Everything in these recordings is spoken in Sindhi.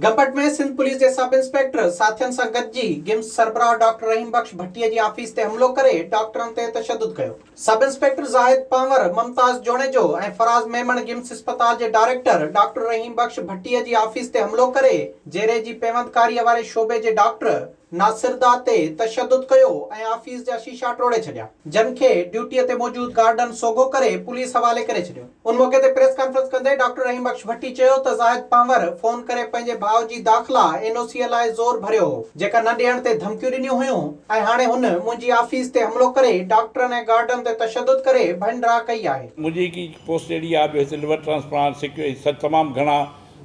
گمبٽ ۾ سنڌ پوليس جي سب انسپيڪٽر ساٿين سان گڏجي گمس سربراهه ڊاڪٽر رحيم بخش ڀٽي جي آفيس تي حملو ڪري ڊاڪٽرن تي تشدد ڪيو. سب انسپيڪٽر زاهد پنهور، ممتاز جوڻيجو ۽ فراز ميمڻ گمس اسپتال جي ڊائريڪٽر ڊاڪٽر رحيم بخش ڀٽي جي آفيس تي حملو ڪري جيري جي پيوندڪاريء واري شعبي جي ڊاڪٽر ناصردا تي تشدد ڪيو ۽ آفيس جا شيشا ٽوڙي ڇڏيا، جن کي ڊيوٽيء تي موجود گارڊن سوگهو ڪري پوليس حوالي ڪري ڇڏيو. ان موقعي تي پريس ڪانفرنس ڪندي ڊاڪٽر رحيم بخش ڀٽي چيو ته زاهد پنهور فون ڪري پنهنجي ڀاء جي داخلا اين او سيء لاء زور ڀريو هو، جيڪا نه ڏيڻ تي ڌمڪيون ڏنيون هيون ۽ هاڻي هن منهنجي آفيس تي حملو ڪري ڊاڪٽرن ۽ گارڊن تي تشدد ڪري ڀڃ ڊاهه ڪئي آهي. منهنجي هڪ پوسٽ اهڙي آهي جو هتي ليور ٽرانسپلانٽ سيڪيو تمام گهڻا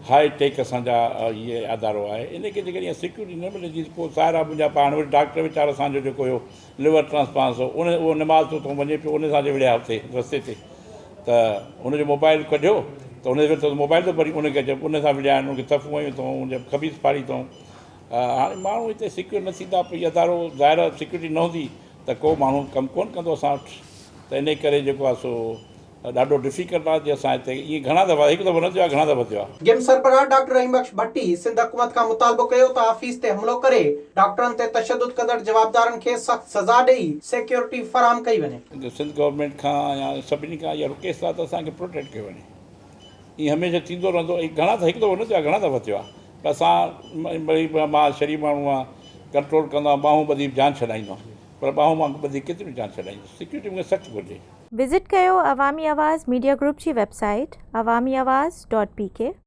هاء ٽيڪ اسان جا هي ادارو آهي ان کي جيڪڏهن سيڪيورٽي نه ملندي ته پوء ظاهر آهي منهنجا پاڻ وري ڊاڪٽر ويچارو اسان جو جيڪو هيو ليور ٽرانسپلانٽ سو ان اهو نماز تو ٿو وڃي پيو ان سان جي وڙهيا اتي رستي تي ته ان جو موبائل ڪڍيو ته ان ويٺو موبائل ته وري ان کي چيو ان سان وڙهيا آهن ان کي ٿڦون هنيون اٿئون ان جا خبيث ڦاڙي اٿئون هاڻي ماڻهو هتي سيڪيور نه ٿيندا پوء ادارو ظاهر آهي سيڪيورٽي نه هوندي ته ڪو ماڻهو ڪم ڪونه ڪندو اسان وٽ ته ان ڪري جيڪو آهي سو ڏاڍو ڊفيڪلٽ آ جي اسان هتي ائين گهڻا دفعا هڪ دفعو نه ٿيو آ گهڻا دفعا ٿيو آ. گم سربراهه ڊاڪٽر رحيم بخش ڀٽي سنڌ حڪومت کان مطالبو ڪيو ته آفيس تي حملو ڪري ڊاڪٽرن تي تشدد ڪندڙ جوابدارن کي سخت سزا ڏئي سيڪيورٽي فراهم ڪئي وڃي. سنڌ گورنمينٽ کان يا سڀني کان اها رڪويسٽ آ ته اسان کي پروٽيڪٽ ڪيو وڃي ائين هميشه ٿيندو رهندو ۽ گهڻا هڪ دفعو نه ٿيو آ گهڻا دفعا ٿيو آ پر اسان وري مان شريف ماڻهو آ ڪنٽرول ڪندو آ ٻانهون ٻڌي جان ڇڏائيندو آ پر ٻانهون مان ٻڌي ڪيتريون جان ڇڏائيندس سيڪيورٽي مون کي سخت گهرجي. وزٽ ڪيو عوامي آواز ميڊيا گروپ جي website Awami Awaz dot P K.